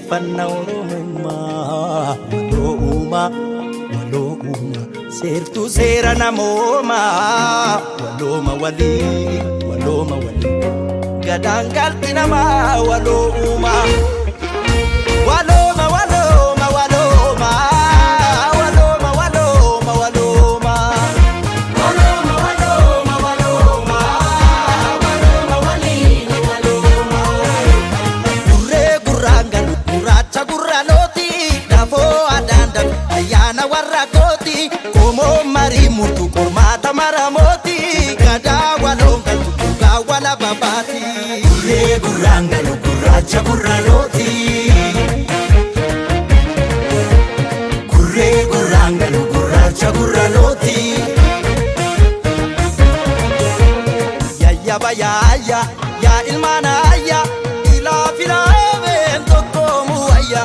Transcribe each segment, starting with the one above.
Jabeeffanna Oromummaa. Waloo uumaa, waloo uumaa, seertuu seera namoomaa. Walooma walii, walooma walii, gadaan galti namaa waloo uumaa. Walooma, walooma, walooma, walooma, walooma, walooma. Walooma, walooma, walooma, walooma walii, walooma. Gurree gurraan galu gurraacha gurra looti dafoo adaan dalu ayyaana warra kooti qomoo marii murtu qormaata maramooti gadaa waloon galtu dhugaa wala babaati. Gurree gurraan galu gurraacha gurra looti. Gurree gurraan galu gurraacha gurra looti. Yayyaba yaayya yaa ilmaan ayya ilaa filaameen tokkoomu wayya.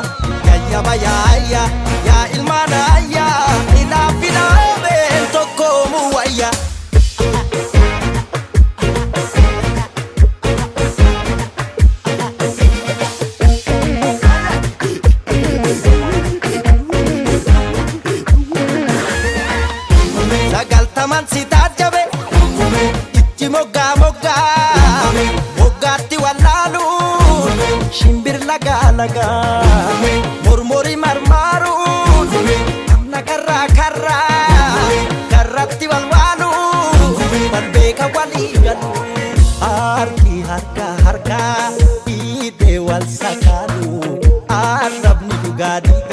Yayyaba yaayya yaa ilmaan ayya ilaa filaameen tokkoomu wayya. 90n si taajjabe itti moggaa moggaa moggaatti wallaalu shimbir lagaa lagaa mormori marmaaru namna karraa karraa karratti walwaalu wal beeka walii galu harki harka harkaa hidhee wal sakaalu arrabni dhugaa.